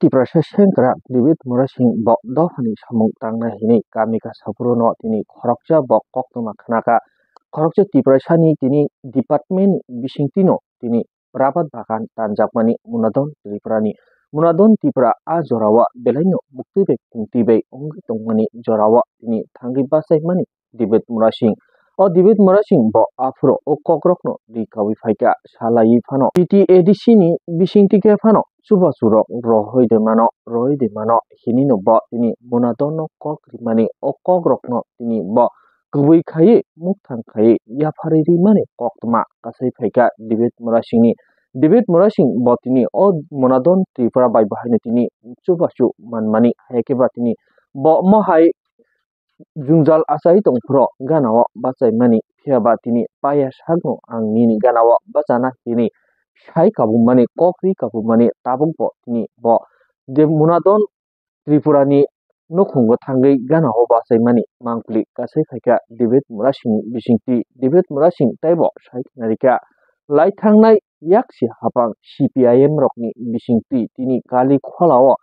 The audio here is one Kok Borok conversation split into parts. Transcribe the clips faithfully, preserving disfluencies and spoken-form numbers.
Tiprasa sengkrak David Murasing bo dophani samung tangnai hinwi kami kasaphuru no tini khoroksa bo koktwma khnakha. Khoroksa Tiprasani tini department ni bisingtwi no tini rabat bagan tanjakmani Munadon Tripura ni. Munadon Tripura a jorao belaino muktwi bai tongtwi bai wngwi tongmani jorao tini thangwi bachaimani David Murasing. O David Murasing bo aphuru o kokrokno ri kawi phaikha, salaiwi phano T T A D C ni bisingtwi khe phano chubachu rok rohoi de mano, rohoi de mano hinwi no bo tini Munadon no kok rimani, o kokrokno tini bo kwbwi khaiwi, mukthang khaiwi yapharwi rimani koktwma kasai phaikha David Murasingni. David Murasing bo tini o Munadon Tripura bai bo haino tini chubachu manmani, hai khe ba tini bo mohai jwngjal achai tongphuru ganao bachaimani, phiya ba tini paya sakno ang nini ganao bachana hinwi sai kabumani, kok ri kabumani, tabuk bo tini bo je Munadon Tripura ni nukhungo thangwi ganao bachaimani mangpili kasai phaikha David Murasing ni bisingtwi. David Murasing teibo sai khnarikha, lai thangnai yaksi hapang C P I M rokni bisingtwi tini Kali Kholao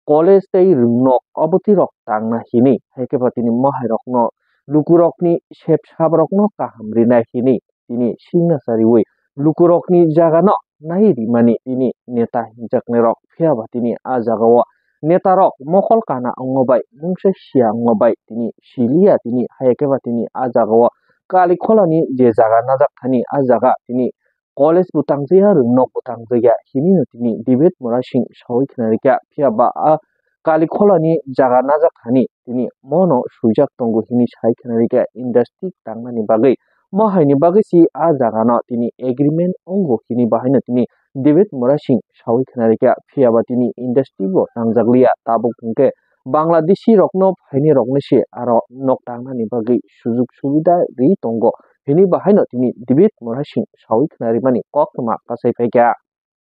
college tei rwngnok obotwi rok tangna hinwi, hai khe ba tini mohai rokno lukurokni sep sap rokno kaham rinai hinwi tini singna chariwi lukurokni jagano nai rimani tini neta hinjaknai rok, phiya ba tini a jagao neta rok mokol kana wngo bai, mungsa sia wngo bai tini siliya tini, hai khe ba tini a jagao Kali Kholani je jaga najak thani a jaga tini college bo tangjaya, rwngnok bo tangjaya hinwi no tini David Murasing sawi khnarikha, phiya ba a Kali Kholani jaga najak thani tini mono swijak tongo hinwi sai khnarikha industry tangnani bagwi. Mohaini bagwi si a jagano tini agreement wngo hinwi bahaino tini David Murasing sawi khnarikha, phiya ba tini industry bo tangjakliya, tabuk hwnkhe Bangladeshi rokno phaini rokni se aro nok tangnani bagwi sujuk subida ri tongo hinwi bahaino tini David Murasing sawi khnarimani koktwma kasai phaikha.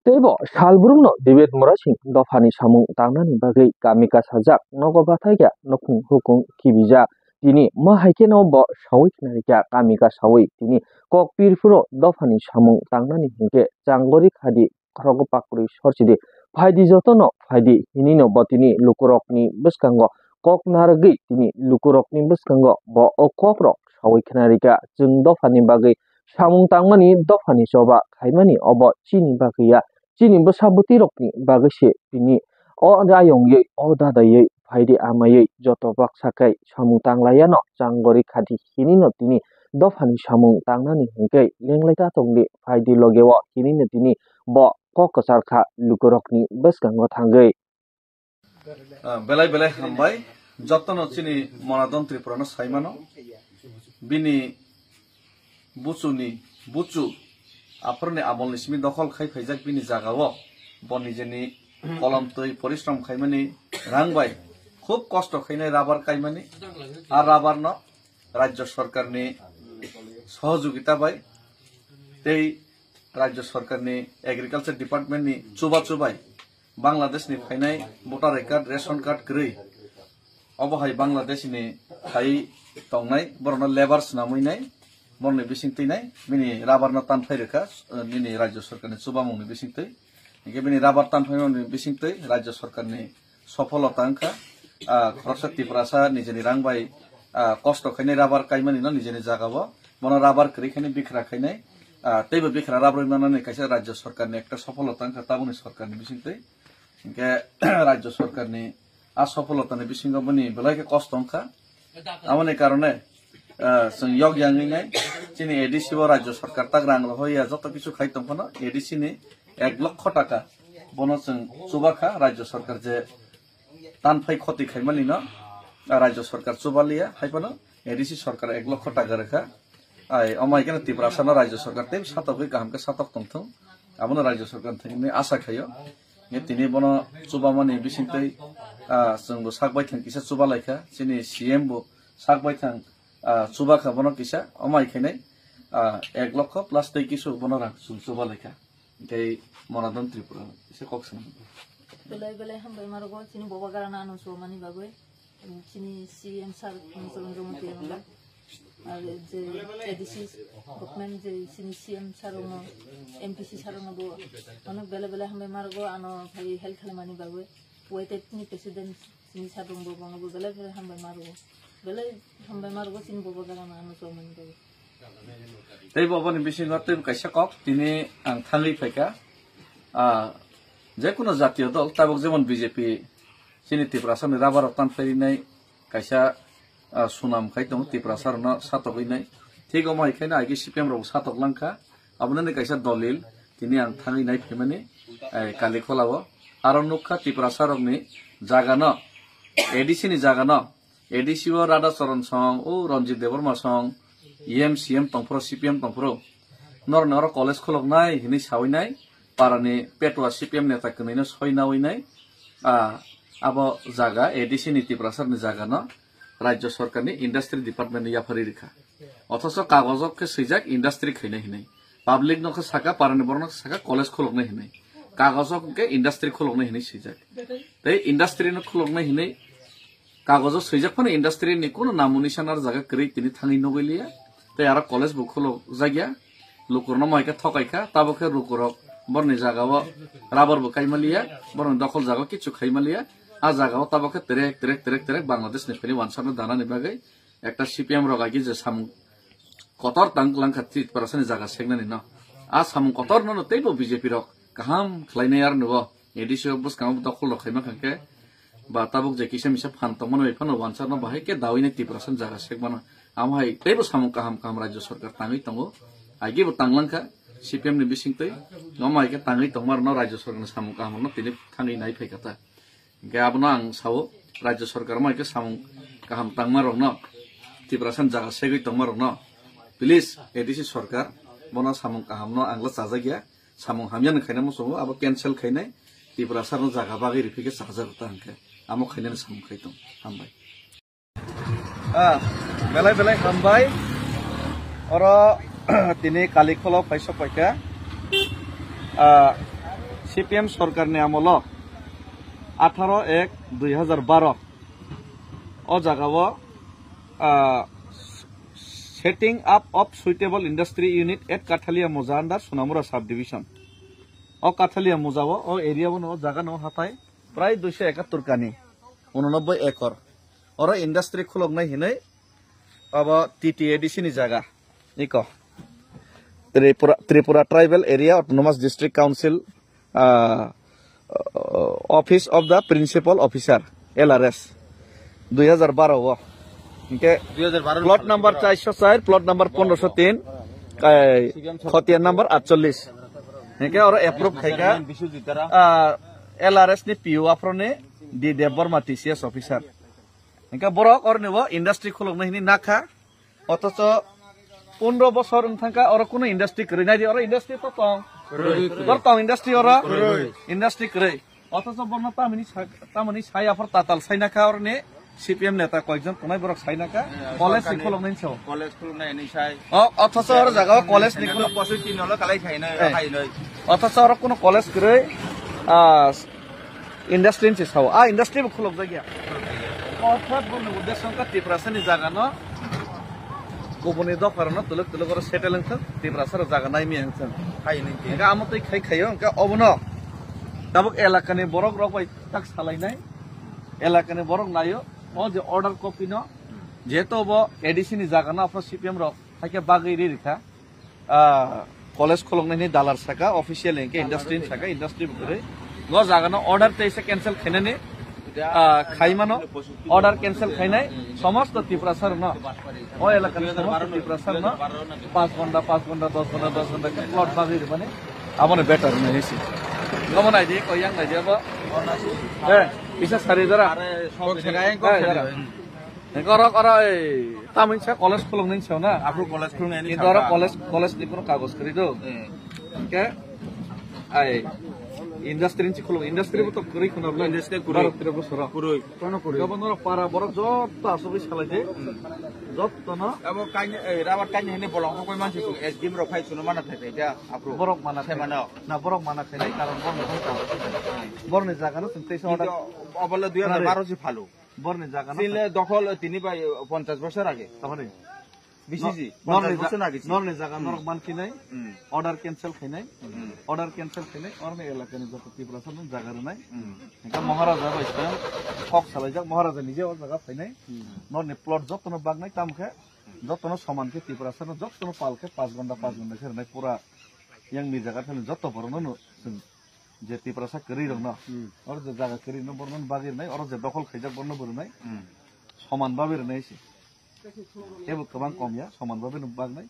Teibo salbrumno David Murasing dophani samung tangnani bagwi kami kasajak, nogo bathaikha, nukhung hukung kibijak. Tini ma hai kheno bo sawi khnarikha, kami kasawi tini kok pirphuro dophani samung tangnani hinkhe changori khadi khorogo pakwrwi sorsidi. Phaidi jotono phaidi hinino bo tini lukurokni bwskango kok narwgwi tini lukurokni bwskango bo o kokrok sawi khnarikha. Chwng dophani bagwi samung tangmani dophani choba khaimani obo chini bagwi ya, chini bwsa bwtwirokni bagwi se tini o ayongwi o dadaiwi phaidi amaiwi joto baksa khe samung tanglaiyano changori khadi hinino tini dophani samung tangnani hinkhe lenglai ta tongdi phaidi logeo hinino tini bo kok kwchar kha lukurokni bwskango thangwi. Ah, belai belai hambai. Jotono chini Monadon Tripura no saimano. Bini buchuni buchu aphurni amolni simi dokhol khai phaijak bini jagao. Bo nijeni kolom twi porishrom khaimani rang bai khub kosto khainai rubber kaimani. A rubber no Rajya Sarkarni sohojogita bai tei Rajya Sarkarni Agriculture Departmentni chubachu bai Bangladeshni phainai voter I card, ration card kwrwi. Obo hai Bangladeshni khai tongnai, borokno labour swnamwi nai, borokni bising twi nai, bini rubber no tanphai rwkha, nini Rajya Sarkarni chubamungni bising twi. Hinkhe bini rubber tanphaimani bising twi Rajya Sarkarni sopholota wngkha. Ah, khoroksa Tiprasa nijeni rang bai, ah, kosto khainai rubber kaimani no nijeni jagao. Bono rubber kwrwi khainai bikra khainai, ah, teibo bikra rubber manani kaisa Rajya Sarkarni ekta sopholota wngkha tabukni Sarkarni bising twi. Hinkhe Rajya Sarkarni a sopholotani bisingo bini belai khe kosto wngkha. Aboni karone, ah, chwng yok yangwi nai chini A D C o Rajya Sarkar tak rang rohoi ya joto kisu khai tongphano A D C ni ek lokho taka bono chwng chubakha Rajya Sarkar je tanphai khoti khaimani no, ah, Rajya Sarkar chubaliya hai phano A D C Sarkar ek lokho taka rwkha. Ai, omo hai kheno Tiprasa no Rajya Sarkar tei satokgwi kaham khe satok tongthung. Abono Rajya Sarkar thangwi asa khaio. Nge tini bono chubamani bisingtwi, ah, chwngbo sak baithang kisa chuba laikha. Chini C M bo sak baithang, ah, chubakha bono kisa. Omo hai khainai, ah, ek lokho plus tei kisu bono rang chwng chuba laikha. Tei Monadon Tripura se kok swnam. Belai belai hambai marogo chini boba garana ano chubamani bagwi. Chini C M sir, Mr. Rangamati Rongla, ar je A D C government je chini C M sir rokno, M P C sir rokno bo onek belai belai hambai marogo ano phai help khlaimani bagwi. Waitetni president sini sadong bo bono bo belai belai hambai marugo. Belai hambai marugo sini bobo garang ano chomani bagwi. Tei bo boni bisingo tei kaisa kok tini ang thangwi phaikha. Ah, jekunu jatiyo dol tabuk jemon B J P sini Tiprasani rubber rok tan pharinai kaisa, ah, sunam khai tongo Tiprasa rokno satokwi nai. Thik omo hai khaino agi C P M rok satok langkha. Abononi kaisa dolil tini ang thangwi nai phaimani, eh, Kalikholao. Aro nukha Tiprasa rokni jagano, A D C ni jagano, A D C o Radha Charan song, o Ranjit Debbarma song, E M C M tongphuru, C P M tongphuru. Norokni oro college khuloknai hinwi sawi nai, parani petua C P M neta kwnwino soi nawi nai. Ah, abo jaga A D C ni Tiprasa ni jagano Rajya Sarkarni Industry Department ni yapharwi rikha. Othoso kagojo khe swijak industry khainai hinwi. Public no khe saka, parani borok no khe saka college khuloknai hinwi. Kagojo khe industry khuloknai hinwi swijak. Tei industry no khuloknai hinwi kagojo swijak phano industry ni kunu namo nisan ar jaga kwrwi tini thangwi nugwi liya. Tei aro college bo khulokjak ya. Lukurno mai khe thokai kha, tabuk khe lukurok borni jagao rubber bo kaima liya, borni dokhol jagao kichu khaima liya. A jagao tabuk khe terek, terek, terek, terek Bangladesh ni phaini wansarno danani bagwi ekta C P M rok agi je samung kotor tang langkha Tiprasani jaga seknani no. A samung kotor no teibo B J P rok kaham khlainai ar nubo. A D C o bwskango dokhol rok khaima kha khe ba tabuk je kisa misa phan tongmani bai phano wansarno bahai khe dawini Tiprasani jaga sekmano. Amo hai teibo samung kaham kaham Rajya Sarkar tangwi tongo. Agi bo tanglangkha C P M ni bisingtwi. Omo hai khe tangwi tongmarokno Rajya Sarkarni samung kahamrokno tini thangwi nai phaikha ta. Hinkhe abono ang sao, Rajya Sarkar omo hai khe samung kaham tangmarokno, Tiprasani jaga segwi tongmarokno, please, A D C Sarkar, bono samung kahamno angla chajakya, samung hamyani khaina muchungo abo cancel khainai, Tiprasano jaga bagwi riphi khe chajago ta hinkhe, amo khainani samung khai tong. Hambai. Ah, belai belai hambai. Oro tini Kalikholo phaisok paikha. Ah, C P M sorkarni amolo atharo ek dui hazar baro o jagao, ah, setting up of suitable industry unit at Kathalia Moja under Sonamura subdivision. O Kathalia Moja o, o area bono, o jaga no hathai prai duiso ekattor kani, unonoboi ekor. Oro industry khuloknai hinwi abo T T A D C ni jaga. Iko Tripura, Tripura Tribal Area Autonomous District Council, ah, Office of the Principal Officer, L R S, dui hazar baro o. Hinkhe dui hazar baro plot number char sho char, plot number pondro sho tin, ai, khotiya number atchollish. Hinkhe oro approve khaikha, ah, L R S ni P O aphro ni D Debbarma T C S officer. Hinkhe borok oroni bo industry khuloknai hinwi nakha. Othocho pondro bosor wng thangkha, oro kunu industry kwrwi. Naidi, oro industry to tong. Kwrwi, kwrwi. Tor tong industry oro? Kwrwi. Industry kwrwi. Othocho borno tamoni sa-, tamoni saya phor tatal saina kha oroni C P M neta koyekjon tongnai borok saina kha. Eh, college ni sorkarni khuloknai hinwi sao. College khuloknai hinwi sai. O, othocho oro jaga o college ni khulok-, pochis din holo kalai khainai, eh, khainai. Othocho oro kunu college kwrwi, ah, industry ni se sao. A industry bo khulokjak ya. Orthat boni uddesho wngkha Tiprasani jaga no kubuni dopha rok no twlwk twlwk oro settle wngthok, Tiprasa rok jaga naimaya wngthok. Hai nini. Hingke amo twi khai khaio, hingke obono tabuk elakani borok rok bai tak salainai, elakani borok naio, o je order copy no, jehetu obo A D C ni jaga no aphano C P M rok haikhe bagwi ri rikha. Ah, college khuloknai ni dalar saka, official hingke industry ni saka, industry bo kwrwi. Go jaga no order tei se cancel khainani, ah, khaimano, order cancel khainai, somosto Tiprasa rok no, o elakani somosto Tiprasa rok no, panch ghonta, panch ghonta, dos ghonta, dos ghonta khe plot bagwi rwmani, abono better hwnwi hinsi. Omo naidi, koi yang naidi abo. Eh, kisa sari jora. Eh, jora. Hingke oro, oro, ei, tamoni sa college khuloknai sa na? Aphuru college khuloknai ni. Kintu oro college, college ni kuno kagoj kwrwi do. Eh. Hingke, ai, industry ni khulok, industry bo to kwrwi khuna bwle. Industry kwrwi. Baro tero bosoro. Kwrwi. Kono kwrwi. Gabon oro para borok jotto asugwi salai de. Hmm. Jotto no. Abo kaini, ei, rabar kaini hini bolong koi mansi kung S D M rok phai suno mana thai thai da, aphuru. Borok mana khai. Semano. Na borok mana khai nai, karon borok ni jaga no sing teisa order. Kintu obole dui hajar baro si phalu. Borni jaga no. Chile dokhol tini bai ponchash bosor age. Tamani. Bisi ji, norni ponchas ja-, bosor agi ji. Norni jaga norok manphinai, Hmm. Order cancel khainai, Hmm. Order cancel khainai, orni elakani joto Tiprasa no jaga rwnai. Hmm. Hingkhe Maharaja bai sita kok salaijak, Maharaja nije o jaga phainai, Hmm. Norni plot jotono baknai, tamo khe jotono soman khe Tiprasa no jotono pal khe panch ghonta, panch ghonta khe rwnai pura yang ni jaga thani joto borok no no chwng je Tiprasa kwrwi rok no, Hmm. Oro je jaga kwrwi no borno bagwi rwnai, oro je dokhol khaijak borno bo rwnai, Hmm. Soman bagwi rwnai se. Tebo kwbang kom ya, soman bagwi no bagnai.